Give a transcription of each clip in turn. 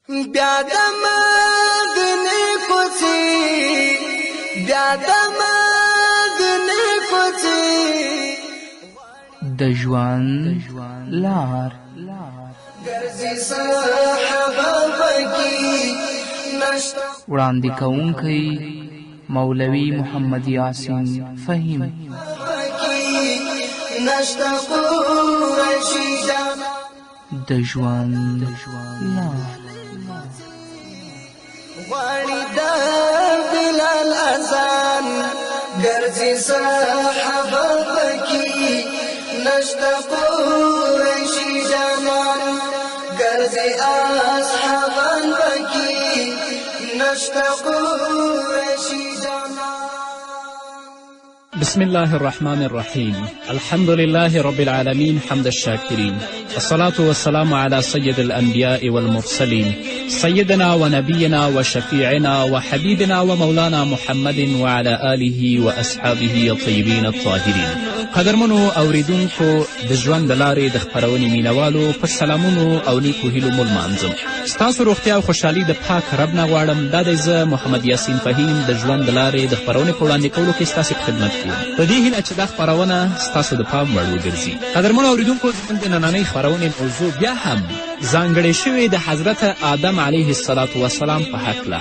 بیا د مدینې کوڅې، بیا د مدینې کوڅې. د ژوند لار. ګرځي صحابه پکې نشته. وړاندې کوونکی مولوي محمد یاسین فهیم. پکې نشته قریشي جانان. د ژوند لار. غواړي د بلال اذان، ګرځي صحابه پکې نشته قریشي جانان، ګرځي اصحابان پکې نشته قریشي جانان. بسم الله الرحمن الرحيم. الحمد لله رب العالمين، حمد الشاكرين، الصلاة والسلام على سيد الأنبياء والمرسلين، سيدنا ونبينا وشفيعنا وحبيبنا ومولانا محمد وعلى آله وأصحابه الطيبين الطاهرين. قدرمنو اوریدونکو، د ژوند د لارې د خپرونې مینوالو، په سلامونو او نیکو هیلو مو لمانځم. ستاسو روغتیا او خوشحالي د پاک رب نه غواړم. دا دی زه محمد یاسین فهیم د ژوند د لارې د خپرونې په وړاندې کولو کې ستاسې په خدمت کې یم، په دې هیله چې دا خپرونه ستاسو د پام وړ وګرځي. قدرمنو اوریدونکو، زموږ د نننۍ خپرونې موضوع بیا هم ځانګړې شوې د حضرت آدم علیه السلام وسلام په هکله،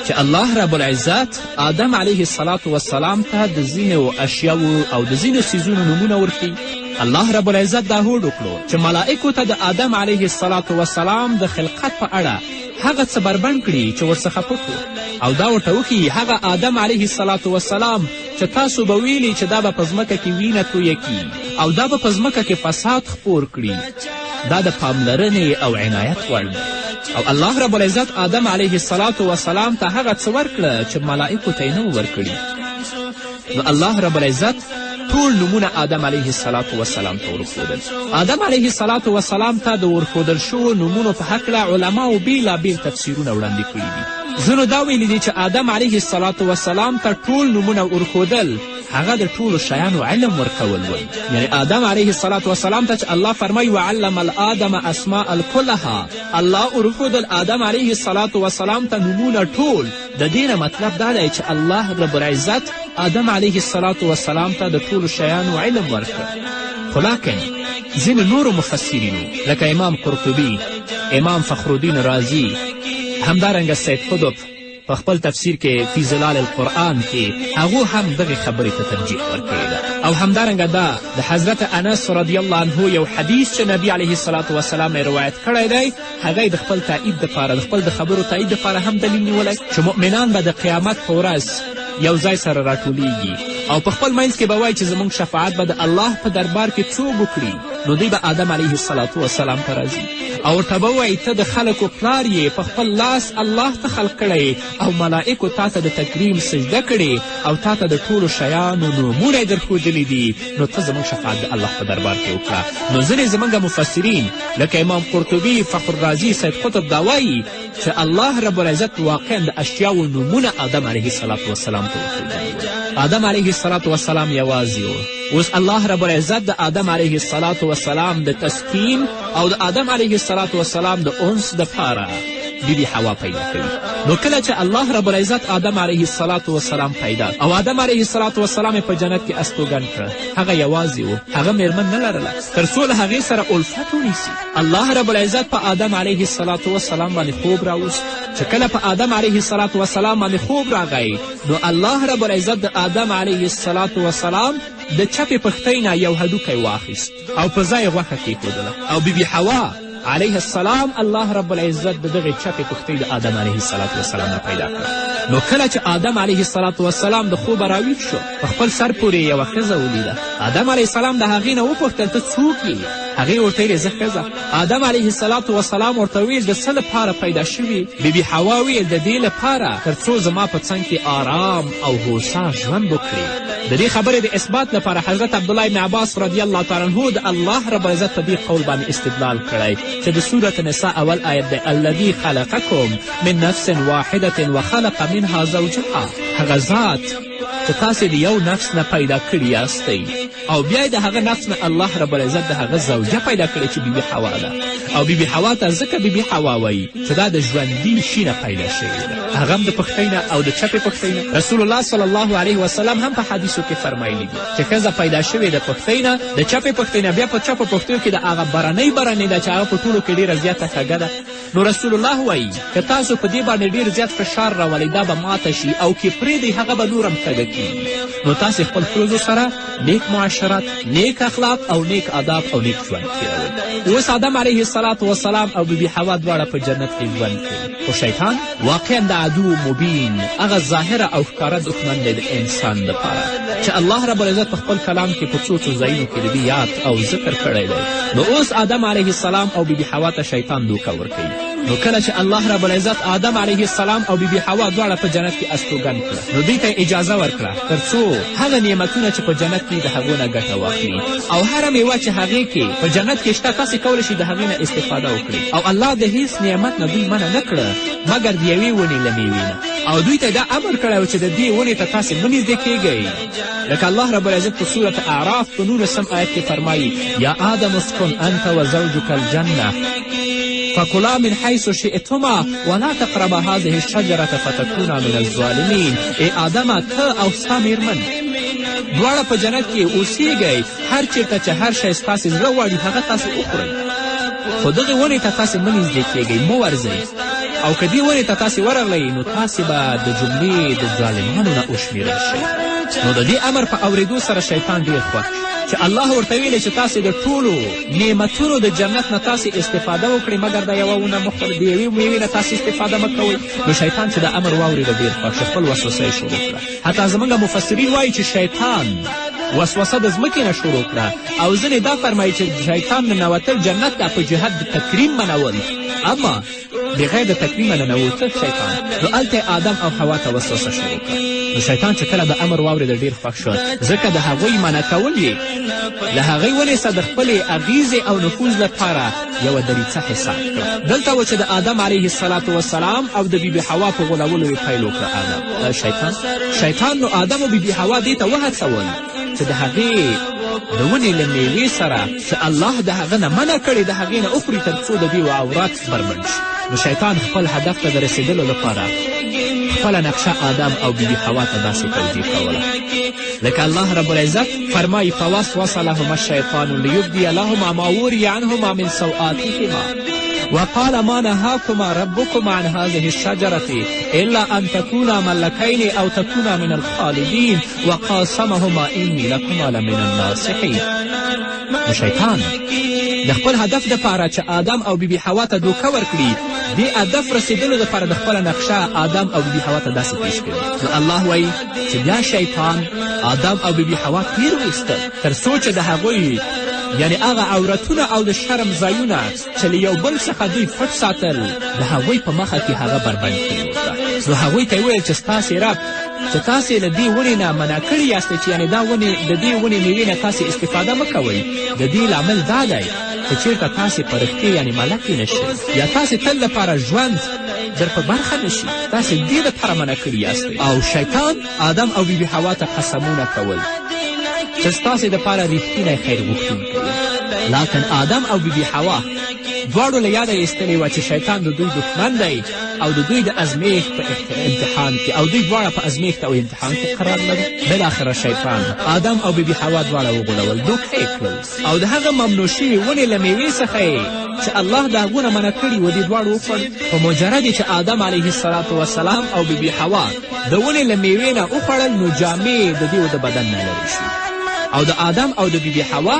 چې الله رب العزت آدم علیه السلام وسلام ته د ځینو اشیاو او د ځینو څیزونو نومونه ورښیي. الله رب العزت دا هوډ وکړو چې ملائکو ته د آدم علیه السلام وسلام د خلقت په اړه هغه څه بربنډ کړي چې ورڅخه پټ و، او دا ورته وښیي هغه آدم علیه السلام وسلام چې تاسو به ویلي چې دا به په ځمکه کې وینه تویه کړي او دا به په ځمکه کې فساد خپور کړي، دا د پاملرنې او عنایت وړ دی. او الله رب العزت آدم علیه السلام وسلام ته هغه څه ورکړه چې ملائکو ته یې نه وو ورکړي. نو الله رب العزت ټول نومونه آدم علیه السلام وسلام ته ورښودل. آدم علیه السلام وسلام ته د ورښودل شوو نومونو په هکله علماو بیلابیل تفسیرونه وړاندې کړي دي. ځینو دا ویلي دي چې آدم علیه السلام وسلام ته ټول نومونه ورښودل هغه د ټولو شیانو علم ورکول ول. یعنی آدم علیه السلام وسلام ته چې الله فرمایي وعلم الآدم اسماء کلها، الله ورښودل آدم علیه السلام وسلام ته نومونه ټول. د دې نه مطلب دا دی چې الله رب العزت آدم علیه السلام وسلام ته د ټولو شیانو علم ورکړ. خو لاکن ځینو نورو مفسرینو لکه امام قرطبي، امام فخرالدین رازي، همدارنګه سید قطب په خپل تفسیر کې فی ظلال القرآن کې هغو هم دغې خبرې ته ترجیح ورکړې ده. او همدارنګه دا د حضرت انس رضی الله عنه یو حدیث چې نبی علیه الصلاة وسلام یې روایت کړی دی، هغه یې د خپل تایید دپاره، د خپل د خبرو تایید دپاره هم دلیل نیولی چې مؤمنان به د قیامت په ورځ یو ځای سره راټولیږي او په خپل منځ کې به وایي چې زموږ شفاعت به د الله په دربار کې څوک وکړي. نو دوی به آدم علیه الصلاة وسلام ته راځي او ورته به ووایي ته د خلکو پلار یې، په خپل لاس الله ته خلق کړی او ملائکو تا ته د تکریم سجده کړې او تا ته د ټولو شیانو نومونه یې درښودلي دي، نو ته زموږ شفاعت د الله په دربار کې وکړه. نو ځینې زموږ مفسرین لکه امام قرطبي، فخر رازي، سید قطب دا وایي چې الله رب العزت واقعا د اشیاو نومونه آدم علیه السلام وسلام ته وښودلي. آدم علیه السلام وسلام یوازې و. اوس الله رب العزت د آدم علیه السلام وسلام د تسکین او د آدم علیه السلام وسلام د انس دپاره بیبي حوا پیدا کوي. نو کله چې الله رب العزت آدم علیه السلام وسلام پیدا او آدم علیه السلام وسلام یې په جنت کې استوګن کړ، هغه یوازې و، هغه میرمن نه لرله تر څو له هغې سره الفت ونیسي. الله رب العزت په آدم علیه السلام وسلام باندې خوب راوست. چې کله په آدم علیه السلام وسلام باندې خوب راغی، نو الله رب العزت د آدم علیه السلام وسلام د چپې پښتۍ نه یو هډوکی واخیست او په ځای غوښه کیښودله، او بیبي حوا علیه السلام الله رب العزت د دغې چپې پښتۍ د آدم علیه السلام وسلام نه پیدا کړه. نو کله چې آدم علیه السلام وسلام د خوبه راویښ شو، په خپل سر پورې یوه ښځه ولیده. آدم علیه السلام د هغې نه وپوښتل ته څوک یې؟ هغې ورته ویل زه ښځه. آدم علیه السلام وسلام ورته ویل د څه لپاره پیدا شوي؟ بیبي حوا ویل د دې لپاره تر څو زما په څنګ کې آرام او هوسا ژوند وکړي. د دې خبرې د اثبات لپاره حضرت عبدالله ابن عباس رضی الله تعالی عنه د الله رب العزت په دې قول باندې استدلال کړی چې د سورة نساء اول آیت دی الذي خلقکم من نفس واحدة وخلق منها زوجها، هغه ذات چې تاسې د یو نفس نه پیدا کړي یاستئ. او بیا د هغه نفس نه الله رب العزت د هغه زوجه پیدا کړې چې بیبي حوا ده. او بیبي حوا ته ځکه بیبي حوا وایي چې دا د ژوندي شي نه پیدا شوې ده، هغه هم د پښتۍ نه او د چپې پښتۍ نه. رسول الله صلی الله علیه وسلم هم په حدیثو کې فرمایلي دي چې ښځه پیدا شوې د پښتۍ نه، د چپې پښتۍ نه، بیا په چپو پښتیو کې د هغه برنۍ برنۍ ده چې هغه په ټولو کې ډېره زیاته کږه ده. نو رسول الله وایي که تاسو په دې باندې ډېر زیات فشار راولئ دا به ماته شي او که پرېږدئ هغه به نور هم کږه کیږي. نو تاسې خپل ښځو سره نیک معاشرت، نیک اخلاق او نیک آداب او نیک ژوند تېروئ. اوس آدم علیه السلام وسلام او بیبي حوا دواړه په جنت کې ژوند کوي، خو شیطان واقعا د عدو مبین، هغه ظاهره او ښکاره دښمن دی د انسان دپاره چې الله رب العزت په خپل کلام کې په څو څو ځایونو کې د دې یاد او ذکر کړی دی. نو اوس آدم علیه السلام او بیبي حوا ته شیطان دوکه ورکوي. نو کله چې الله رب العزت آدم علیه السلام او بیبي حوا دواړه په جنت کې استوګن کړه، نو دوی ته اجازه ورکړه تر څو هغه نعمتونه چې په جنت کې د هغو نه ګټه واخلي او هره میوه چې هغې کې په جنت کې شته تاسې کولی شئ د هغې نه استفاده وکړئ. او الله د هیڅ نعمت نه دوی منع نه کړه مګر د یوې ونې له میوې نه، او دوی ته دا امر کړی و چې د دې ونې ته تاسې مه نږدې کیږئ. لکه الله رب العزت په سورة اعراف په نولسم آیت کې فرمایي یا آدم اسکن انت وزوجک الجنة فکلا من حیث شئتما ولا تقربا هذه الشجرة فتکونا من الظالمین. ای آدمه، ته او ستا میرمن دواړه په جنت کې اوسیږئ، هر چیرته چې هر شی ستاسې زړه غواړي هغه تاسې وخورئ، خو دغې ونې ته تاسې مه نږدې کیږئ، مه ورځئ، او که دې ونې ته تاسې ورغلئ نو تاسې به د جملې د ظالمانو نه وشمیرل شئ. نو د دې امر په اوریدو سره شیطان ډیر خوښ چې الله ورته ویلې چې تاسې د ټولو نعمتونو د جنت نه تاسې استفاده وکړئ مګر دا یوه ونه مه خورئ، د یوې میوې نه تاسې استفاده مه کوئ. نو شیطان چې دا امر واورېده ډېر خوښ شو، خپل وسوسه یې شروع کړه. حتی زموږ مفسرین وایي چې شیطان وسوسه د ځمکې نه شروع کړه، او ځینې دا فرمایي چې شیطان ننوتل جنت ته په جهت د تکریم منول، اما بغیر د تکریمه ننوته شیطان. نو هلته یې آدم او حوا ته وسوسه شروع کړه. نو شیطان چې کله د امر واورېده ډېر خوښ شو، ځکه د هغوی منع کول یې له هغې ونې څخه د خپلې اغیزې او نفوذ لپاره یوه دریڅه حساب کړه. دلته و چې د آدم علیه السلام او د بیبي حوا په غولولو یې پیل وکړه. آدم شیطان نو آدم او بیبي حوا دې ته وهڅول چې د هغې د ونې له میوې سره چې الله د هغه نه منع کړې د هغې نه وخوري تر څو د دې عورت بربنډ شي. نو شیطان خپل هدف ته د رسېدلو لپاره خپله نقشه آدم او بیبي حوا ته داسې توجیه کوله لکه الله رب العزت فرمایي فوسوس لهما الشیطان لیبدی لهما ما وري عنهما من سوآتهما وقال ما نهاكما ربكما عن هذه الشجرة إلا أن تكونا ملكين أو تكونا من الخالدين وقاسمهما إني لكما لمن الناصحين. نو شیطان د خپل هدف دپاره چې آدم او بیبي حوا ته دوکه ورکړي، دې هدف رسېدلو دپاره د خپله نقشه آدم او بیبي حوا ته داسې پیش کوي. نو الله وایي چې بیا شیطان آدم او بیبي حوا تیر ویستل تر څو چې د هغوی یعنې هغه عورتونه او د شرم ځایونه چې له یو بل څخه دوی پټ ساتل د هغوی په مخه کې هغه بربنډ کړي ورته. نو هغوی ته یې وویل چې ستاسې رب چې تاسې له دې ونې نه منع کړي یاستئ چې یعنې دا ونې د دې ونې میوې نه تاسې استفاده مه کوئ، د دې لامل دا دی که چیرته تاسې پرښتې یعنې ملکې نه شئ یا تاسې تل لپاره ژوند در په برخه نه شي، تاسې دې دپاره منع کړي یاستئ. او شیطان آدم او بیبي حوا ته قسمونه کول چې ستاسې دپاره رښتینی خیر غوښتونکی یم. لاکن آدم او بیبي حوا دواړو له یاده ایستلې وه چې شیطان د دوی دښمن دی او د دوی د ازمیښت په امتحان کې، او دوی دواړه په ازمیښت او امتحان کې قرار لري. بالاخره شیطان آدم او بیبي حوا دواړه وغولول، دوکه یې کړل او د هغه ممنوع شوي ونې له میوې څخه یې چې الله د هغو نه منع کړي وه دې دواړو وخوړل. په مجرد چې آدم علیه السلام او بیبي حوا د ونې له میوې نه وخوړل نو جامې د دیو د بدن نه لرې شوې او د آدم او د بیبي حوا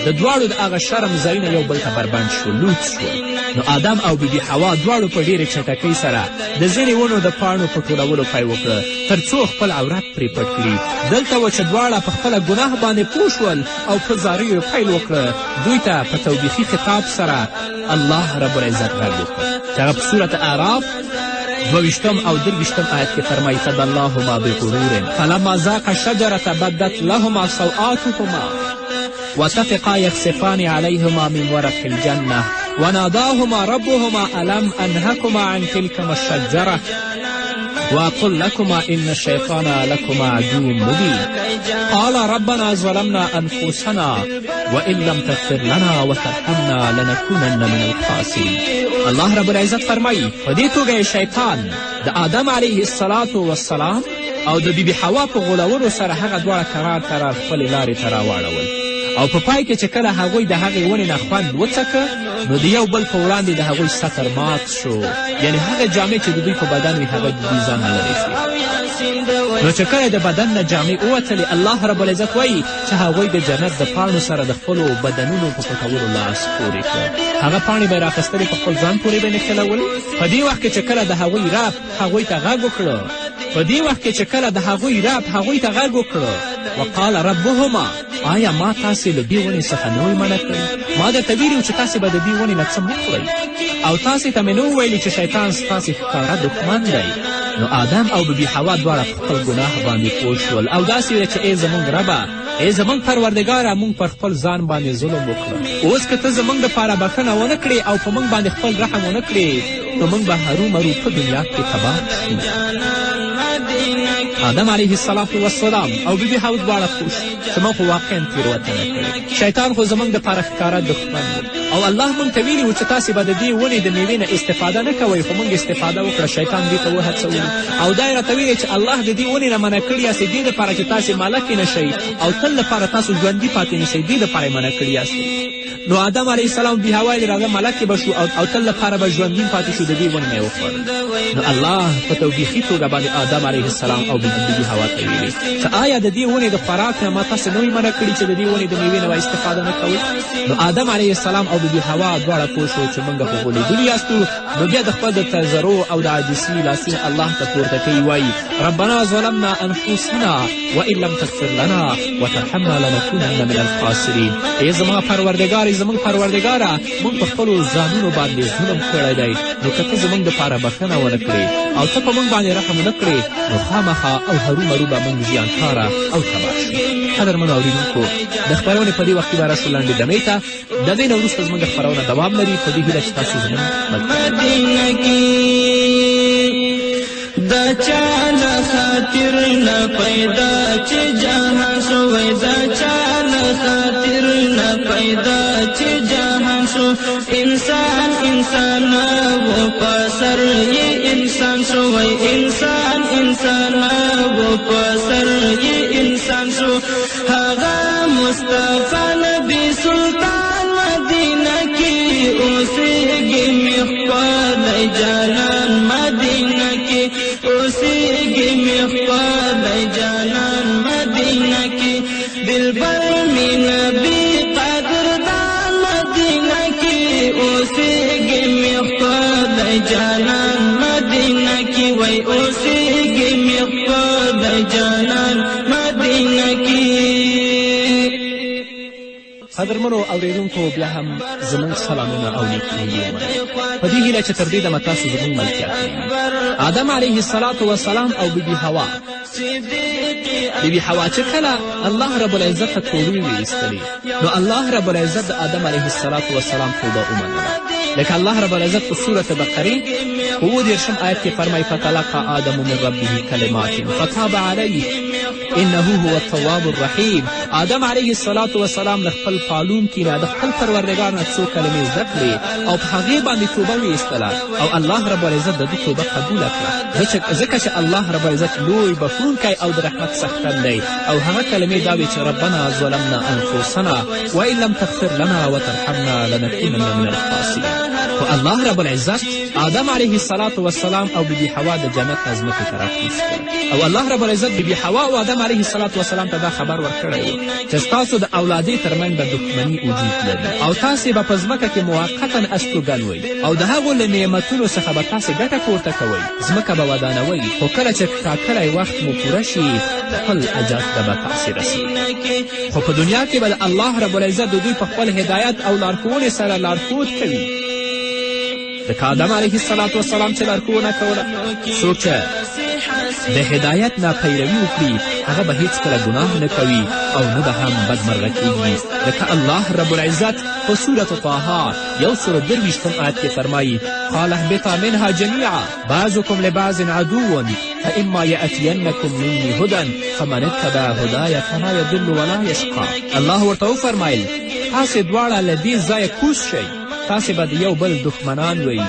د دواړو د هغه شرم ځایونه یو بل ته بربنډ شول، لوڅ شول. نو آدم او بیبي حوا دواړو په ډېرې چټکۍ سره د ځینې ونو د پاڼو په ټولولو پیل وکړه تر څو خپل عورت پرې پټ کړي. دلته و چې دواړه په خپله ګناه باندې پوه شول او په زاریو یې پیل وکړه. دوی ته په توبیخي خطاب سره الله رب العزت غږ وکړ چې هغه په سورة اعراف دوویشتم او درویشتم آیت کې فرمایي فدلاهما بغرور فلما ذاق الشجرة بدت لهما سوآتهما وطفقا يخصفان عليهما من ورق الجنة وناداهما ربهما ألم أنهكما عن تلكما الشجرة. وأقل لكما إن الشيطان لكما عدو مبين. قال ربنا ظلمنا أنفسنا وإن لم تغفر لنا وترحمنا لنكونن من الخاسرين. الله رب العزت فرمایي په دې توګه شیطان د آدم علیه السلام والسلام او د بیبي حوا په غولولو سره هغه دواړه کرار کرار خپلې لارې ته راواړول او په پای کې چې کله هغوی د هغې ونې نه خوند وڅکه نو د یو بل په وړاندې د هغوی ستر مات شو، یعنې هغه جامې چې د دوی په بدن وي هغه د دوی ځان نه لرې شوې. نو چې کله د بدن نه جامې ووتلې، الله رب العزت وایي چې هغوی د جنت د پاڼو سره د خپلو بدنونو په پټولو لاس پورې کړ. هغه پاڼې به یې راخیستلې په خپل ځان پورې به یې نښلولې. په دې وخت کې چې کله د هغوی رب هغوی ته غږ وکړو، په دې وخت کې چې کله د هغوی رب هغوی ته غږ وکړو، وقال ربهما، آیا ما تاسې له دې ونې څخه نه وی منع کړی؟ ما درته ویلي چې تاسې به د دې ونې نه څه مه خورئ او تاسې ته مې نه ویلي چې شیطان ستاسې ښکاره دښمن دی. نو آدم او بیبي حوا دواړه په خپل ګناه باندې پوه شول او داسې ویل چې ای زموږ ربه، ای زموږ پروردګاره، موږ پر خپل ځان باندې ظلم وکړو، اوس که ته زموږ دپاره بښنه ونه کړې او په موږ باندې خپل رحم ونه کړې نو موږ به هرومرو په دنیا کې تباه شو. آدم علیه السلام والسلام او بیبي حوا دواړه پوه شو چې موږ خو واقعا تېروتنه کړې، شیطان خو زموږ دپاره ښکاره دښمن و او الله موږ ته ویلي و چې تاسې به د دې ونې د میوې نه استفاده نه کوئ، خو موږ استفاده وکړه، شیطان دې ته وهڅولو او دا یې راته ویلي چې الله د دې ونې نه منع کړي یاستئ دې دپاره چې تاسې ملکې نه شئ او تل لپاره تاسو ژوندي پاتې نه شئ، دې دپاره یې منع کړي یاستئ. نو آدم علیه السلام بي حوا یې راځه ملکې به شو او تل لپاره به ژوندي پاتې شو، د دې ونې نه یې وخوړل. نو الله په توبیخي توګه باندې آدم علیه السلام او بیبي حوا ته ویلي چې آیا د دې ونې د خوراک نه ما تاسې نه وی منع کړي چې د دې ونې د میوې نه به استفاده نه کوئ؟ نو آدم علیه السلام او بیبي حوا دواړه پوه شو چې موږ خو غولېدلي یاستو. نو بیا د خپل د تضرع او د عاجزي لاسونه الله ته پورته کوي، وایي ربنا ظلمنا انفسنا وان لم تغفر لنا وترحمنا لنكونن من الخاسرین. ای زما پروردګار، ای زموږ پروردګاره، موږ په خپلو ځانونو باندې ظلم کړی دی، نو که ته زموږ دپاره بښنه ونه کړې او ته په موږ باندې رحم ونه کړې نو خامخا او هرومرو به موږ زیانکاره او تباه شو. قدرمنو اورېدونکو، د خپرونې په دې وخت کې به راشو لنډې دمې ته. دمې نه وروسته زموږ خپرونه دوام لري، په دې هیله چې تاسو زموږ ملګري. د چا له خاطر نه پیدا چې جهان شوی، د چا له خاطر نه پیدا چې جهان شو، انسان انسان و په سر یې انسان شوی، انسان انسان و په سر یې انسان شو، هغه مصطفی نبی سلطان مدینه کې اوسېږي مې ښکلی جانان مدینه کې اوسېږي مې ښکلی جانان مدینه کې، دلبر مې نبي قدردان مدینه کې اوسېږي مې ښکلی جانان مدینه کې، وای اوسېږي مې ښکلی جانان مدینه کې. قدرمنو اورېدونکو، بیا هم زموږ سلامونه او نیکې هیلې ومنئ، په دې هیله چې تر دې دمه تاسو زموږ ملتیا کوئ. آدم علیه السلام وسلام او بیبي حوا، بیبي حوا چې کله الله رب العزت ته توبې ویستلې نو الله رب العزت د آدم علیه السلام وسلام توبه ومنله. لکه الله رب العزت په سورة بقرې په 37 آیت کې فرمایي فتلقى آدم من ربه کلمات فتاب علیه انه هو التواب الرحیم. آدم علیه الصلاة والسلام له خپل پالونکي نه د خپل پروردګار نه څو کلمې زده کړې او په هغې باندې توبه ویستله او الله رب العزت د ده توبه قبوله کړه، ځکه چې الله رب العزت لوی بښونکی او د رحمت څښتن دی. او هغه کلمې دا وې چې ربنا ظلمنا انفسنا وان لم تغفر لنا وترحمنا لنكونن من الخاسرین. خو الله رب العزت آدم علیه الصلاة والسلام او بیبي حوا د جنت نه ځمکې ته راکوز کړل او الله رب العزت بیبي حوا او آدم علیه الصلاة والسلام ته دا خبر ورکړی و چې ستاسو د اولادې ترمنځ به دښمني وجود لري او تاسې به په ځمکه کې موقتا استوګن وئ او د هغو له نعمتونو څخه به تاسې ګټه پورته کوئ، ځمکه به ودانوئ، خو کله چې ټاکلی وخت مو پوره شي خپل اجل ته به تاسې رسېږئ. خو په دنیا کې به د الله رب العزت د دوی په خپل هدایت او لارښوونې سره لارښود کوي، لکه آدم علیه السلام والسلام چې لارښوونه کوله. څوک چې د هدایت نه پیروي وکړي هغه به هیڅکله ګناه نه کوي او نه به هم بدمرغه کیږي، لکه الله رب العزت په سورة طه 123 آیت کې فرمایي قال اهبطا منها جمیعا بعضکم لبعض عدو فاما یأتینکم مني هدی فمن اتبع هدای فلا یضل ولا یشقا. الله ورته وفرمیل تاسې دواړه له دې ځایه کوز شئ، تاسې به د یو بل دښمنان وئ.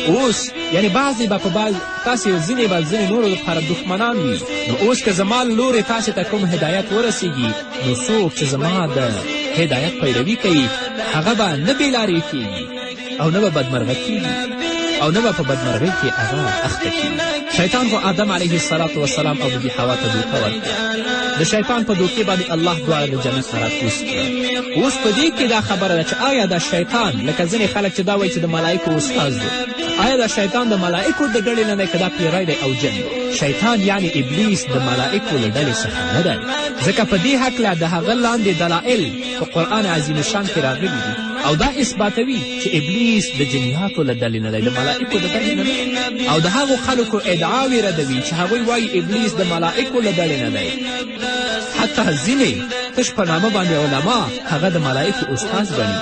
اوس یعنې بعضې به په بعض تاسې ځینې به ځینې نورو لپاره دښمنان وي. نو اوس که زما له لورې تاسې ته کوم هدایت ورسیږي، نو څوک چې زما د هدایت پیروي کوي هغه به نه بېلارې کیږي او نه به بدمرغه کیږي او نه به په بدمرغۍ کې هغه اخته کیږي. شیطان خو آدم علیه السلام وسلام او بیبي حوا ته دوکه ورکړه. د شیطان په دوکې باندې الله دواړه له جنت نه راکوز کړل. اوس په دې کې دا خبره ده چې آیا دا شیطان لکه ځینې خلک چې دا وایي چې د ملایکو استاذ دی، آیا دا شیطان د ملایکو د ډلې نه دی که دا پیری دی او جن دی؟ شیطان یعنی ابلیس د ملایکو له ډلې څخه نه دی، ځکه په دې هکله د هغه لاندې دلایل په قرآن عظیم شان کې راغلي دي او دا اثباتوي چې ابلیس د جنیاتو له ډلې نه دی، د ملایکو د ډلې نه دی. او د هغو خلکو ادعاوې ردوي چې هغوی وایي ابلیس د ملایکو له ډلې نه دی. حتی ځینې تش په نامه باندې علما هغه د ملایکو استاد ګڼي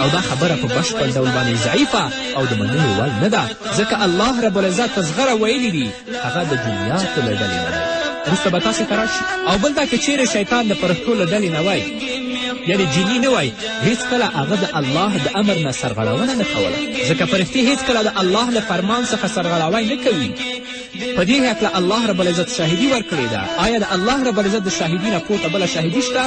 او دا خبره په بشپړ ډول باندې ضعیفه او د منلو وړ نه ده، ځکه الله رب العزت په زغره ویلي دي هغه د جنیاتو له ډلې نه دی. وروسته به تاسې ته راشي. او بل دا که چیرې شیطان د پرښتو له ډلې نه وای، یعنې جني نه وای، هیڅکله هغه د الله د امر نه سرغړونه نه کوله، ځکه فرښتې هیڅکله د الله له فرمان څخه سرغړاوی نه کوي. په دې هکله الله رب العزت شاهدي ورکړې ده. آیا د الله رب العزت د شاهدي نه پورته بله شاهدي شته؟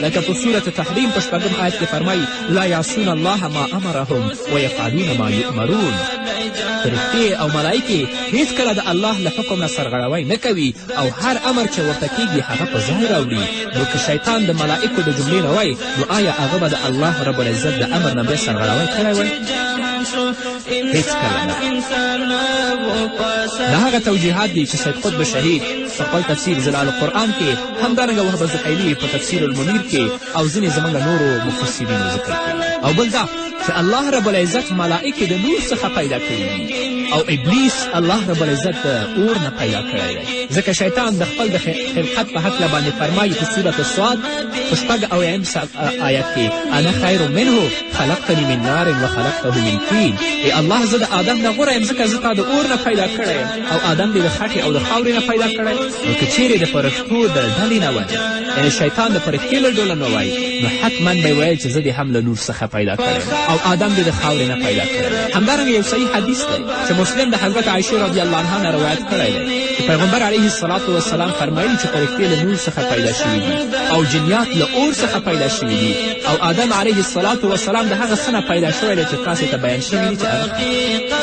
لکه په سورة تحریم په شپږم آیت کې فرمایي لا یعصون الله ما امرهم ویفعلون ما یؤمرون. فرښتې او ملایکې هیڅکله د الله له حکم نه سرغړاوی نه کوي او هر امر چې ورته کیږي هغه په ځای راوړي. نو که شیطان د ملایکو د جملې نه وای، نو آیا هغه به د الله رب العزت د امر نه بیا سرغړاوی کړی وای؟ هیڅکله نه. دا هغه توجیهات دي چې سید قطب شهید په خپل تفسیر ظلال القرآن کې، همدارنګه وهب زحیلي په تفسیر المنیر کې او ځینې زموږ نورو مفسرینو ذکر کړي. او بل دا چې الله رب العزت ملائکې د نور څخه پیدا کړي دي او ابلیس الله رب العزت د اور نه پیدا کړی دی، ځکه شیطان د خپل د خلقت په هکله باندې فرمایي په سورة الصاد په 76 آیت کې انا خیر منه خلقتني من نار و خلقته من طین. ای الله زه د آدم نه غوره یم، ځکه زه تا د اور نه پیدا کړی یم او آدم دې د خټې او د خاورې نه پیدا کړی. نو که چیرې د فرښتو د ډلې نه وای، یعنې شیطان د فرښتې له ډله نه وای، نو حتما به یې ویل چې زه دې هم له نور څخه پیدا کړی او آدم دې د خاورې نه پیدا کړی. همدارنګه یو صحیح حدیث دی چې مسلم د حضرت عایشې رضی الله عنها نه روایت کړی دی چې پیغمبر علیه الصلاة والسلام فرمایلي چې فرښتې له نور څخه پیدا شوي دي او جنیات له اور څخه پیدا شوي دي او آدم علیه الصلاة والسلام د هغه څه نه پیدا شوی دی چې تاسې ته بیان شوي دي چې هغه.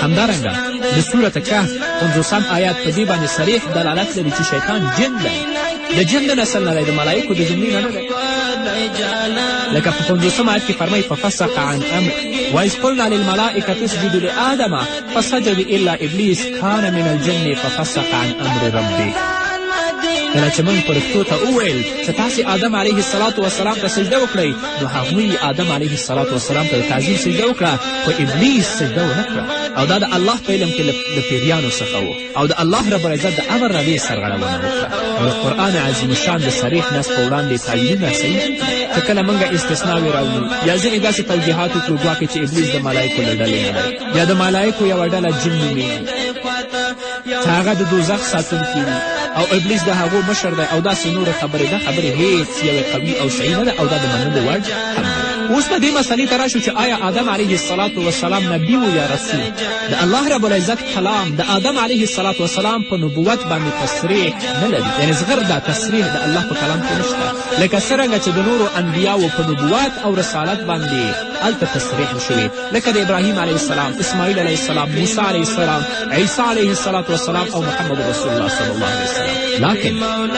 همدارنګه د سورة کهف 50 آیات په دې باندې صریح دلالت لري چې شیطان جن دی، د جن د نسل نه دی، د ملایکو د جملې نه نه دی. لکه په 50 آیت کې فرمایي ففسق عن امر واذ قلنا للملائکة اسجدوا لآدم فسجدوا الا ابلیس کان من الجن ففسق عن امر ربه. کله چې موږ پرښتو ته وویل چې تاسې آدم علیه السلام وسلام ته سجده وکړئ، نو هغوی آدم علیه السلام وسلام ته د تعظیم سجده وکړه، خو ابلیس سجده ونه کړه. او دا د الله په علم کې له پیریانو څخه و او د الله رب العزت د امر نه یې سرغړونه وکړه. او د قرآن عظیم الشان د صریح نص په وړاندې تاویلونه صحیح چې کله موږ استثناوې راوړو یا ځینې داسې توجیهات وکړو ګواکې چې ابلیس د ملایکو له ډلې نه دی یا د ملایکو یوه ډله جن نومېږي چې هغه د دوزخ ساتونکي دي او ابلیس د هغو مشر دی او داسې نورې خبرې، دا خبرې هیڅ یوې قوي او صحیح نه ده او دا د منلو وړ هم نه. اوس به دې مسئلې ته راشو چې آیا آدم علیه السلام وسلام نبي و یا رسول؟ د الله رب العزت کلام د آدم علیه السلام وسلام په نبوت باندې تصریح نه لري، یعنې زغر دا تصریح د الله په کلام کې نشته، لکه څرنګه چې د نورو انبیاوو په نبوت او رسالت باندې هلته تصریح شوې، لکه د ابراهیم علیه السلام، اسماعیل علیه السلام، موسی علیه السلام، عیسی علیه السلام والسلام او محمد رسول الله صلی الله علیه وسلم. لکن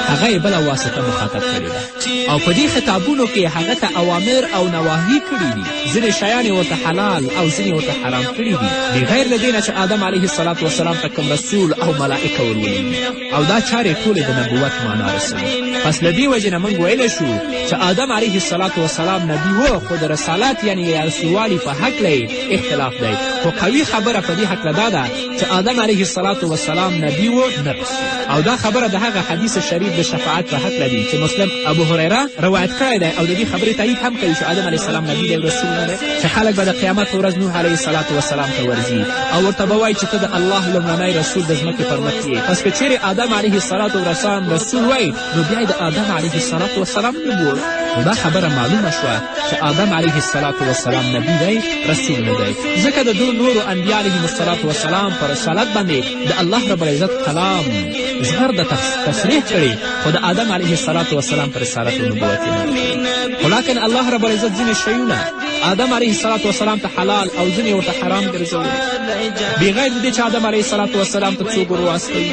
هغه یې بله واسطه مخاطب کړې ده او په دې خطابونو کې هغه ته اوامر او نواهي کړي دي، ځینې شیان یې ورته حلال او ځینې ورته حرام کړي دي، بغیر له دې نه چې آدم علیه السلام والسلام ته کوم رسول او ملائکه ور ولیږي او دا چارې ټولې د نبوت معنا رسوي. پس له دې وجې نه موږ ویلی شو چې آدم علیه السلام والسلام نبي و، خو د رسالت یعنې رسولوالي په هکله یې اختلاف دی، خو قوي خبره په دې هکله دا ده چې آدم علیه السلام والسلام نبي و نه رسول. او دا خبره د هغه حدیث شریف د شفاعت په هکله دي چې مسلم ابو هریره روایت کړی دی او د دې خبرې تایید هم کوي چې آدم علیه السلام نبي دی رسول نه دی؟ چې خلک به د قیامت په ورځ نوح علیه السلام وسلام ته ورځي او ورته به وایي چې ته د الله لومړنی رسول د ځمکې پر مخ یې. پس که چیرې آدم علیه السلام رسول وای نو بیا یې د آدم علیه السلام نوم وړ. نو دا خبره معلومه شوه چې آدم علیه السلام نبي دی رسول نه دی، ځکه د دو نورو انبیا علیهم السلام پر رسالت باندې د الله رب العزت کلام زغرده تصریح کړې، خو د آدم علیه السلام پر رسالت او نبوت یې نه کړې. خو لاکن الله رب العزت ځینې شیونه آدم علیه السلام ته حلال او ځینې ورته حرام ګرځولي، بغیر د دې چې آدم علیه السلام ته څوک ور واستوي.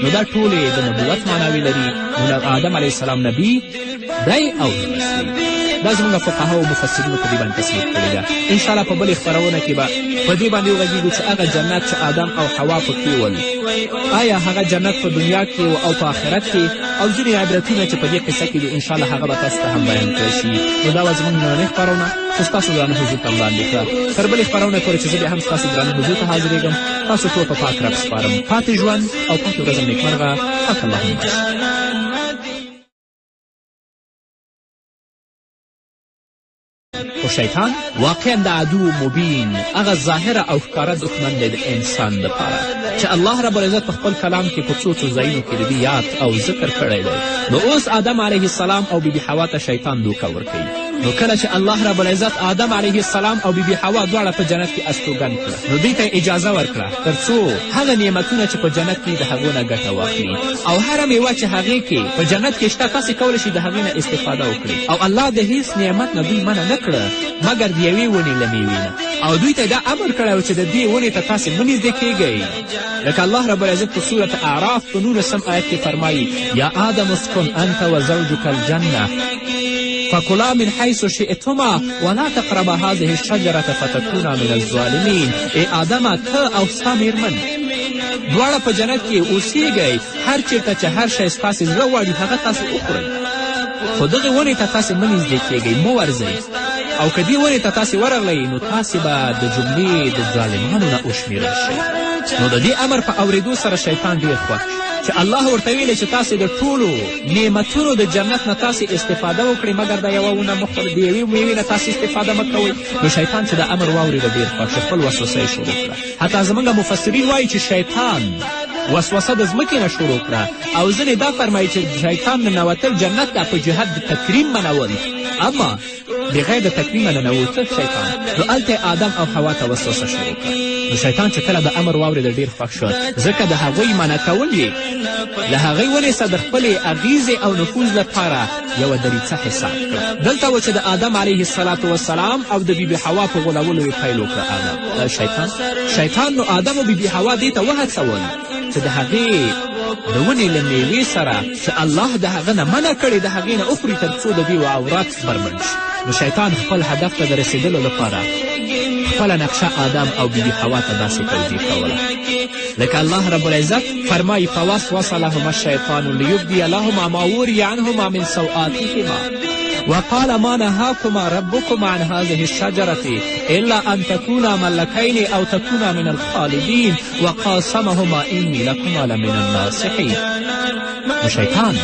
نو دا ټولې د نبوت معناوې لري. نو آدم علیه السلام نبي دی او رسول. دا زموږ فقهاو مفسرینو په دې باندې تصریح کړې ده. انشاءالله په بلې خپرونه کې به په دې باندې وغږېږو چې هغه جنت چې آدم او حوا پکې ول، آیا هغه جنت په دنیا کې و او په آخرت کې، او ځینې عبرتونه چې په دې قصه کې دي انشاءالله هغه به تاسو ته هم بیان کړی شي. نو دا وه زموږ نننۍ خپرونه چې ستاسو درانه حضور ته وړاندې کړه. تر بلې خپرونې پورې چې زه بیا هم ستاسو درانه حضور ته حاضرېږم، تاسو ټول په پاک رب سپارم. پاتې ژوند او پاتې ورځم نیکمرغه. پاک اللهم. خو شیطان واقعا د عدو مبین، هغه ظاهره او ښکاره دښمن دی د انسان دپاره، چې الله رب العزت په خپل کلام کې په څو څو ځایونو کې د دې یاد او ذکر کړی دی. نو اوس آدم علیه السلام او بیبي حوا ته شیطان دوکه ورکوي. نو کله چې الله رب العزت آدم علیه السلام او بیبي حوا دواړه په جنت کې استوګن کړه، نو دوی ته اجازه ورکړه تر څو هغه نعمتونه چې په جنت کې د هغو نه ګټه واخلي، او هره میوه چې هغې کې په جنت کې شته تاسې کولی شئ د هغې نه استفاده وکړئ. او الله د هیڅ نعمت نه دوی منع نه کړه مګر د یوې ونې له میوې نه، او دوی ته دا امر کړی و چې د دې ونې ته تاسې مه نږدې کیږئ. لکه الله رب العزت په سورة اعراف په 19 آیت کې فرمایي: یا آدم اسکن انت وزوجک الجنة فکلا من حیث شئتما ولا تقربا هذه الشجرة فتکونا من الظالمین. ای آدمه، ته او ستا میرمن دواړه په جنت کې اوسیږئ، هر چیرته چې هر شی ستاسې زړه غواړي هغه تاسو وخورئ، خو دغې ونې ته تاسې مه نږدې کیږئ، مه ورځئ، او که دې ونې ته تاسې ورغلئ نو تاسې به د جملې د ظالمانو نه وشمیرل شئ. نو د دې امر په اوریدو سره شیطان ډیر خوښ چې الله ورته ویلې چې تاسې د ټولو نعمتونو د جنت نه تاسې استفاده وکړئ، مګر دا یوه ونه مه خورئ، د یوې میوې نه تاسې استفاده مه کوئ. نو شیطان چې دا امر واورېده ډېر خوښ شو، خپل وسوسه یې شروع کړه. حتی زموږ مفسرین وایي چې شیطان وسوسه د ځمکې نه شروع کړه، او ځینې دا فرمایي چې شیطان ننوتل جنت ته په جهت د تکریم منول، اما بغیر د تکریمه ننوته شیطان. نو هلته آدم او حوا ته وسوسه شروع کړه. نو شیطان چې کله د امر واورېده ډېر خوښ شو، ځکه د هغوی منع کول یې له هغوی ونې څخه د خپلې اغیزې او نفوذ لپاره یوه دریڅه حساب کړه. دلته و چې د آدم علیه السلام او د بیبي حوا په غولولو یې پیل وکړه. آدم شیطان نو آدم او بیبي حوا دې ته وهڅول چې د هغې د ونې له میوې سره چې الله د هغه نه منع کړې د هغې نه وخوري تر څو د دې عورت بربنډ شي. نو شیطان خپل هدف ته د رسېدلو لپاره خپله نقشه آدم او بیبي حوا ته داسې توجیه کوله، لکه الله رب العزت فرمایي: فوسوس لهما الشیطان لیبدی لهما ما وري عنهما من سوآتهما وقال ما نهاكما ربكما عن هذه الشجرة إلا أن تكونا ملكين أو تكونا من الخالدين وقاسمهما إني لكما لمن الناصحين. نو شیطان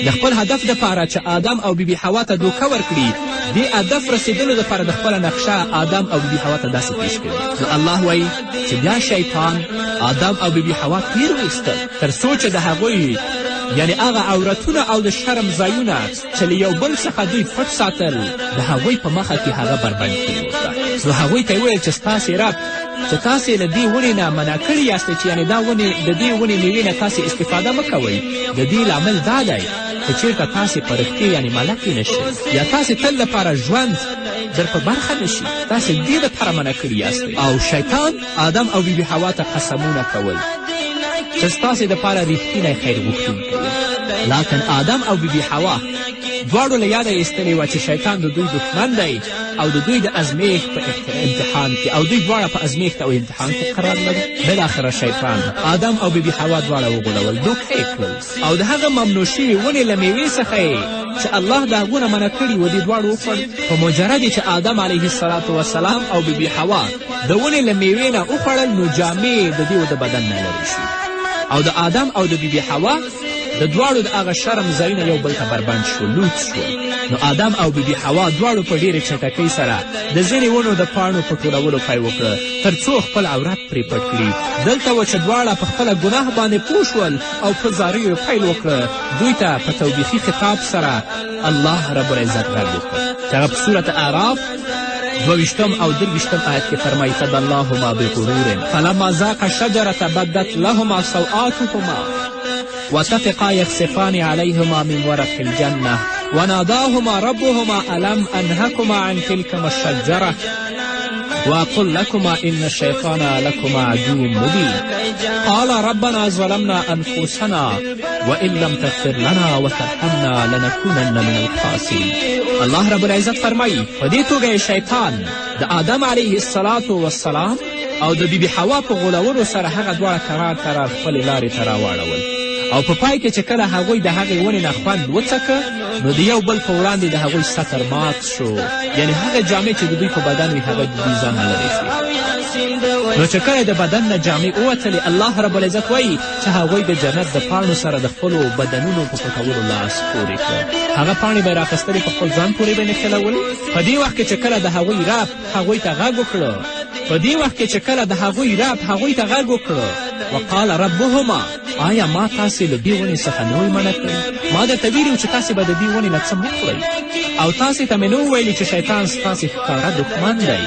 د خپل هدف دپاره چې آدم او بیبي حوا ته دوکه ورکړي، دې هدف رسېدلو دپاره د خپله نقشه آدم او بیبي حوا ته داسې پیش کوي. نو الله وایي چې بیا شیطان آدم او بیبي حوا تیر ویستل تر څو چې د هغوی یعنې هغه عورتونه او د شرم ځایونه چې له یو بل څخه دوی پټ ساتل د هغوی په مخه کې هغه بربنډ کړي ورته. نو هغوی ته یې وویل چې ستاسې رب چې تاسې له دې ونې نه منع کړي یاستئ، چې یعنې دا ونې د دې ونې میوې نه تاسې استفاده مه کوئ، د دې لامل دا دی که چیرته تاسې پرښتې یعنې ملکې نه شئ یا تاسې تل لپاره ژوند در په برخه نه شي، تاسې دې دپاره منع کړي یاستئ. او شیطان آدم او بیبي حوا ته قسمونه کول چې ستاسې دپاره رښتینی خیر غوښتونکی یم. لاکن آدم او بیبي حوا دواړو له یاده ایستلې وه چې شیطان د دوی دښمن دی او د دوی د ازمیښت په امتحان کې، او دوی دواړه په ازمیښت او امتحان کې قرار لري. بالاخره شیطان آدم او بیبي حوا دواړه وغولول، دوکه یې کړل، او د هغه ممنوع شوي ونې له میوې څخه یې چې الله د هغو نه منع کړي وه دې دواړو وخوړل. په مجرد چې آدم علیه السلام او بیبي حوا د ونې له میوې نه وخوړل، نو جامې د دیو د بدن نه لرې شوې، او د آدم او د بیبي حوا د د دواړو د هغه شرم ځایونه یو بل ته بربنډ شول، لوڅ شول. نو آدم او بیبي حوا دواړو په ډېرې چټکۍ سره د ځینې ونو د پاڼو په ټولولو پیل وکړه تر څو خپل عورت پرې پټ کړي. دلته وه چې دواړه په خپله ګناه باندې پوه شول او په زاریو یې پیل وکړه. دوی ته په توبیخي خطاب سره الله رب العزت غږ وکړ چې هغه په سورت اعراف 22 او 23 آیت کې فرمایي: فدلاهما بغرور فلما ذاق الشجرة بدت لهما سوآتهما وطفقا يخصفان عليهما من ورق الجنة وناداهما ربهما ألم أنهكما عن تلكما الشجرة وأقل لكما إن الشيطان لكما عدو مبين قال ربنا ظلمنا أنفسنا وإن لم تغفر لنا وترحمنا لنكونن من الخاسرين. الله رب العزت فرمایي: په دې توګه شیطان د آدم علیه السلام والسلام او د بیبي حوا په غولولو سره هغه دواړه کرار کرار خپلې لارې ته راواړول، او په پای کې چې کله هغوی د هغې ونې نه خوند وڅکه نو د یو بل په وړاندې د هغوی ستر مات شو، یعنې هغه جامې چې د دوی په بدن وي هغه د دوی ځانه لرې شوې. نو چې کله د بدن نه جامې ووتلې، الله رب العزت وایي چې هغوی د جنت د پاڼو سره د خپلو بدنونو په پټولو لاس پورې کړ. هغه پاڼې به یې راخیستلې، په خپل ځان پورې به یې نښلولې. په دې وخت کې چې کله د هغوی رب هغوی ته غږ وکړو، په دې وخت کې چې کله د هغوی رب هغوی ته غږ وکړو، وقال ربهما، آیا ما تاسې له دې ونې څخه نه وی منع کړی؟ ما درته ویلي چې تاسې به د دې ونې نه څه مه خورئ، او تاسې ته مې نه ویلي چې شیطان ستاسې ښکاره دښمن دی.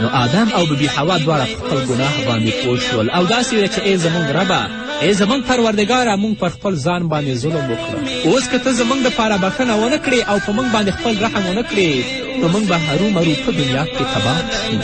نو آدم او بیبي حوا دواړه په خپل ګناه باندې پوه شول او داسې ویل چې ای زموږ ربه، ای زموږ پروردګاره، موږ پر خپل ځان باندې ظلم وکړو، اوس که ته زموږ دپاره بښنه ونه کړې او په موږ باندې خپل رحم ونه کړې نو موږ به هرومرو په دنیا کې تباه شو.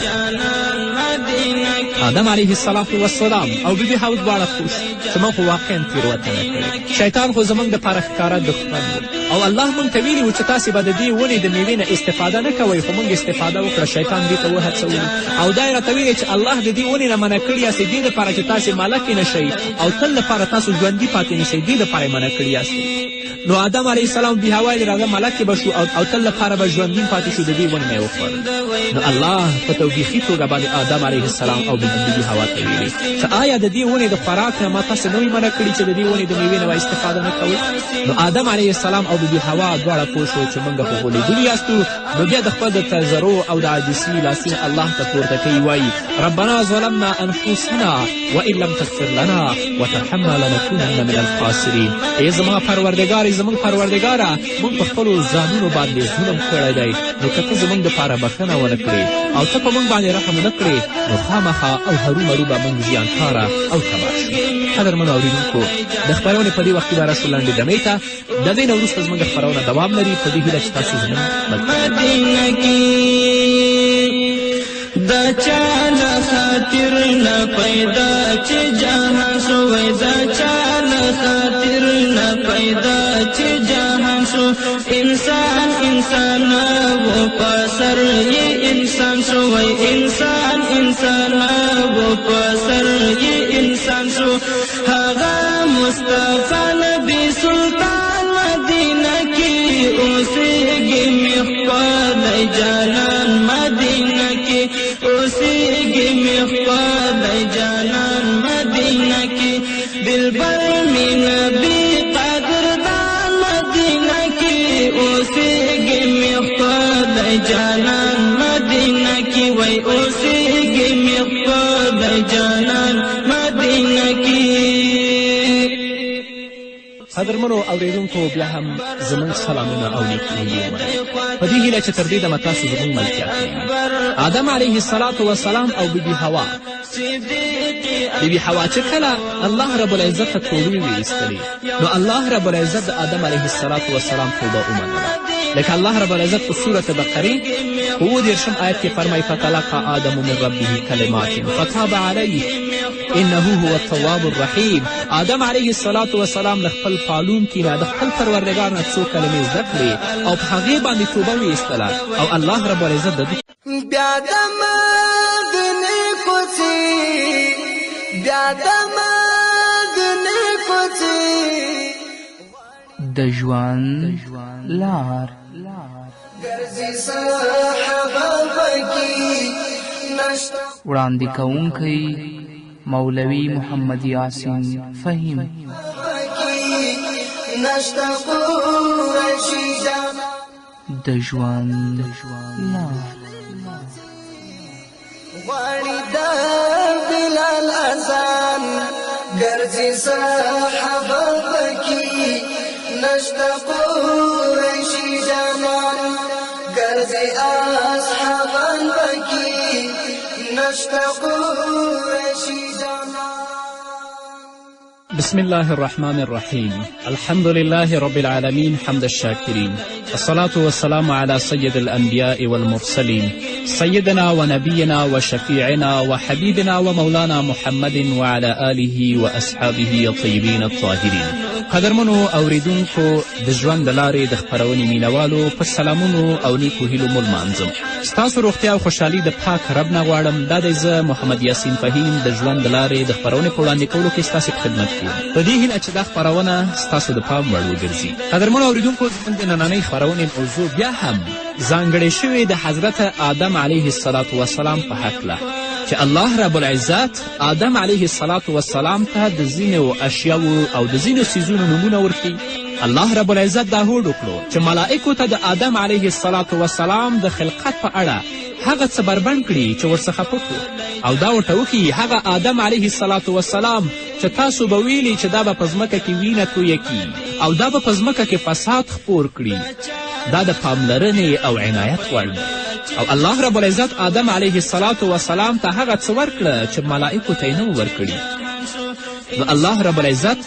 آدم علیه السلام والسلام او بیبي حوا دواړه پوه شو چې موږ خو واقعا تېروتنه کړې، شیطان خو زموږ دپاره ښکاره دښمن و، او الله موږ ته ویلي و چې تاسې به د دې ونې د میوې نه استفاده نه کوئ، خو موږ استفاده وکړه، شیطان دې ته وهڅولو، او دا یې راته ویلي چې الله د دې ونې نه منع کړي یاستئ دې دپاره چې تاسې ملکې نه شئ او تل لپاره تاسو ژوندي پاتې نه شئ، دې لپاره یې منع کړي یاستئ. نو آدم علیه السلام بیا ویل راځه ملکې به شو او تل لپاره به ژوندي پاتې شو، د دې ونې نه یې وخوړل. نو الله په توبیخي توګه باندې آدم علیه السلام او بیبي حوا ته ویلي چې آیا د دې ونې د خوراک نه ما تاسې نه وي منع کړي چې د دې ونې د میوې نه به استفاده نه کوئ؟ نو آدم علیه السلام او بیبي حوا دواړه پوه شو چې موږ خو غولېدلي یاستو. نو بیا د خپل د تضرع او د عاجزي لاسونه الله ته پورته کوي، وایي: ربنا ظلمنا انفسنا وان لم تغفر لنا وترحمنا لنكونن من الخاسرین. ای زما پروردګار، ای زموږ پروردګاره، موږ په خپلو ځانونو باندې ظلم کړی دی، نو که ته زموږ دپاره بښنه ونه کړې او ته په موږ باندې رحم ونه کړې نو خامخا او هرومرو به موږ زیانکاره او تباه شو. قدرمنو اورېدونکو، د خپرونې په دې وخت کې به راشو لنډې دمې ته. د دې نه وروسته زموږ خپرونه دوام لري، په دې هیله چې تاسو زموږ د چا له خاطر نه پیدا چې جهان شوی، د چا له خاطر نه پیدا چې جهان شو، انسان انسان و په سر یې انسان شوی، انسان انسان و په سر یې انسان شو، هغه مصطفی نبی سلطان مدینه کې اوسېږي مې ښکلی جانان مدینه کې اوسېږي مې ښکلی جانان مدینه کې، دلبر مې نبي قدردان مدینه کې اوسېږي مې ښکلی جانان مدینه کې، وای اوسېږي مې ښکلی جانان مدینه کې. قدرمنو اورېدونکو، بیا هم زموږ سلامونه او نیکې هیلې ومنئ، په دې هیله چې تر دې دمه تاسو زموږ ملتیا کوئ. آدم علیه السلام وسلام او بیبي حوا، بیبي حوا چې کله الله رب العزت ته توبې ویستلې نو الله رب العزت د آدم علیه السلام وسلام توبه ومنله. لکه الله رب العزت په سورة بقرې په 37 آیت کې فرمایي: فتلقى آدم من ربه کلمات فتاب علیه انه هو التواب الرحیم. آدم علیه السلام والسلام له خپل پالونکي نه د خپل پروردګار نه څو کلمې زده کړې او په هغې باندې توبه ویستله او الله رب العزت د بیا د مدینې کوڅې، بیا د مدینې کوڅې. د ژوند لار ګرځي صحابه پکې نشته. وړاندې کوونکی مولوي محمد یاسین فهیم. پکې نشته قریشي جانان. د ژوند لار. غواړي د بلال اذان، ګرځي صحابه پکې، نشته قریشي جانان. ګرځي اصحابان پکې، نشته قریشي جانان. بسم الله الرحمن الرحيم. الحمد لله رب العالمين، حمد الشاكرين، الصلاة والسلام على سيد الأنبياء والمرسلين، سيدنا ونبينا وشفيعنا وحبيبنا ومولانا محمد وعلى آله وأصحابه الطيبين الطاهرين. قدرمنو اوریدونکو، د ژوند د لارې د خپرونې مینوالو، په سلامونو او نیکو هیلو مو لمانځم. ستاسو روغتیا او خوشحالي د پاک رب نه غواړم. دا دی زه محمد یاسین فهیم د ژوند د لارې د خپرونې په وړاندې کولو کې ستاسې په خدمت کې یم، په دې هیله چې دا خپرونه ستاسو د پام وړ وګرځي. قدرمنو اوریدونکو، زموږ د نننۍ خپرونې موضوع بیا هم ځانګړې شوې د حضرت آدم علیه السلام وسلام په هکله، چې الله رب العزت آدم علیه السلام وسلام ته د ځینو اشیاو او د ځینو څیزونو نومونه ورښیي. الله رب العزت دا هوډ وکړو چې ملائکو ته د آدم علیه السلام وسلام د خلقت په اړه هغه څه بربنډ کړي چې ورڅخه پټ و، او دا ورته وښیي هغه آدم علیه السلام وسلام چې تاسو به ویلي چې دا به په ځمکه کې وینه تویه کړي او دا به په ځمکه کې فساد خپور کړي، دا د پاملرنې او عنایت وړ دی. او الله رب العزت آدم علیه السلام وسلام ته هغه څه ورکړه چې ملائکو ته یې نه ورکړي. نو الله رب العزت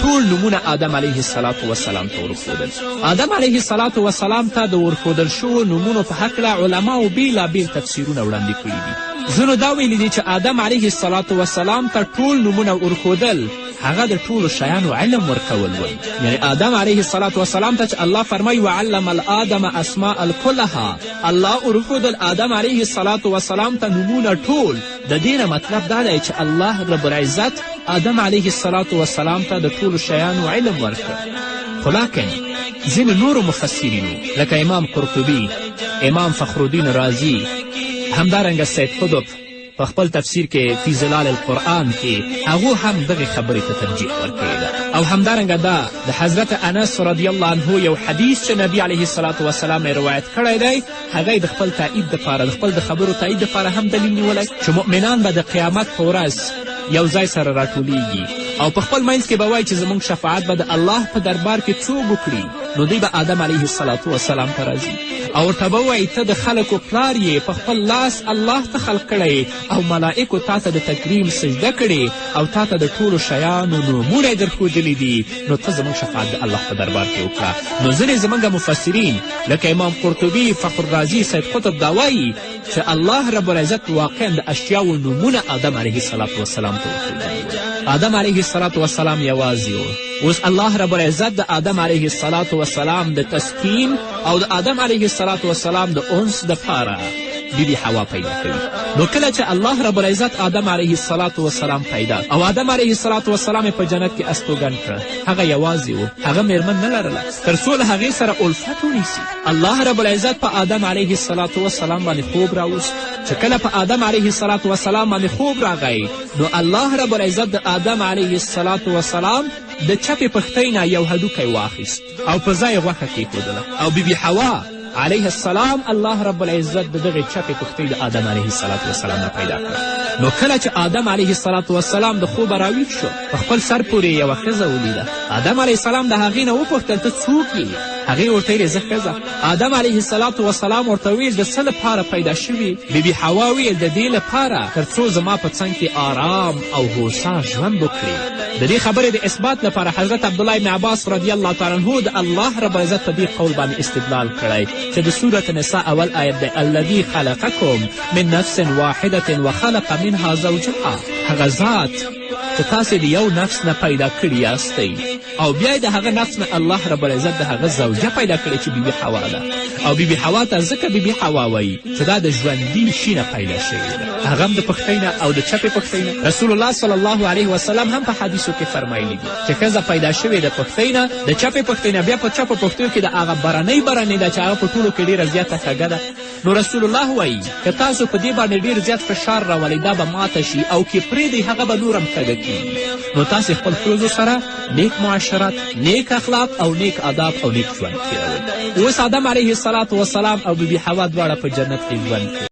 ټول نومونه آدم علیه السلام وسلام ته ورښودل. آدم علیه السلام وسلام ته د ورښودل شوو نومونو په هکله علماو بیلابیل تفسیرونه وړاندې کړي دي. ځینو دا ویلي دي چې آدم علیه السلام وسلام ته ټول نومونه ورښودل هغه د ټولو شیانو علم ورکول ول، یعنی آدم علیه السلام وسلام ته چې الله فرمایي وعلم الآدم اسماء کلها، الله ورښودل آدم علیه السلام وسلام ته نومونه ټول. د دې نه مطلب دا دی چې الله رب العزت آدم علیه السلام وسلام ته د ټولو شیانو علم ورکړ. خو لاکن ځینو نورو مفسرینو لکه امام قرطبي، امام فخرالدین رازي، همدارنګه سید قطب په خپل تفسیر کې فی ظلال القرآن کې هغو هم دغې خبرې ته ترجیح ورکړې ده. او همدارنګه دا د حضرت انس رضی الله عنه یو حدیث چې نبی علیه الصلاة وسلام یې روایت کړی دی، هغه یې د خپل تایید دپاره، د خپل د خبرو تایید دپاره هم دلیل نیولی چې مؤمنان به د قیامت په ورځ یو ځای سره راټولیږي او په خپل منځ کې به وایي چې زموږ شفاعت به د الله په دربار کې څوک وکړي. نو دوی به آدم علیه الصلاة وسلام ته راځي او ورته به ووایي ته د خلکو پلار یې، په خپل لاس الله ته خلق کړی او ملائکو تا ته د تکریم سجده کړې او تا ته د ټولو شیانو نومونه یې درښودلي دي، نو ته زموږ شفاعت د الله په دربار کې وکړه. نو ځینې زموږ مفسرین لکه امام قرطبي، فخر رازي، سید قطب دا وایي چې الله رب العزت واقعا د اشیاو نومونه آدم علیه السلام وسلام ته وښودلي. آدم علیه السلام وسلام یوازې و. اوس الله رب العزت د آدم علیه السلام وسلام د تسکین او د آدم علیه السلام وسلام د انس دپاره بیبي حوا پیدا کوي. نو کله چې الله رب العزت آدم علیه السلام وسلام پیدا او آدم علیه السلام وسلام یې په جنت کې استوګن کړ، هغه یوازې و، هغه میرمن نه لرله تر څو له هغې سره الفت ونیسي. الله رب العزت په آدم علیه السلام وسلام باندې خوب راوست. چې کله په آدم علیه السلام وسلام باندې خوب راغی، نو الله رب العزت د آدم علیه السلام وسلام د چپې پښتۍ نه یو هډوکی واخیست او په ځای غوښه کیښودله، او بیبي حوا علیه السلام الله رب العزت د دغې چپې پښتۍ د آدم علیه السلام وسلام نه پیدا کړه. نو کله چې آدم علیه السلام وسلام د خوبه راویښ شو، په خپل سر پورې یوه ښځه ولیده. آدم علیه السلام د هغې نه وپوښتل ته څوک یې؟ هغې ورته ویل زه ښځه. آدم علیه السلام وسلام ورته ویل د څه لپاره پیدا شوي؟ بیبي حوا ویل د دې لپاره تر څو زما په څنګ کې آرام او هوسا ژوند وکړي. د دې خبرې د اثبات لپاره حضرت عبدالله ابن عباس رضی الله تعالی عنه د الله رب العزت په دې قول باندې استدلال کړی چې د سورة نساء اول آیت دی الذي خلقکم من نفس واحدة وخلق منها زوجها، هغه ذات چې تاسې د یو نفس نه پیدا کړي یاستئ او بیا د هغه نفس نه الله رب العزت د هغه زوجه پیدا کړې چې بیبي حوا ده. او بیبي حوا ته ځکه بیبي حوا وایي چې دا د ژوندي شي نه پیدا شوې ده، هغه هم د پښتۍ نه او د چپې پښتۍ نه. رسول الله صلی الله علیه وسلم هم په حدیثو کې فرمایلي دي چې ښځه پیدا شوې د پښتۍ نه، د چپې پښتۍ نه، بیا په چپو پښتیو کې د هغه برنۍ برنۍ ده چې هغه په ټولو کې ډېره زیاته کږه ده. نو رسول الله وایي که تاسو په دې باندې ډېر زیات فشار راولئ دا به ماته شي، او که پرېږدئ هغه به نور هم کږه کیږي. نو تاسې خپل ښځو سره نیک معاشرت، نیک اخلاق او نیک آداب او نیک ژوند تیروئ. اوس آدم علیه السلام او بیبي حوا دواړه په جنت کې ژوند کوي.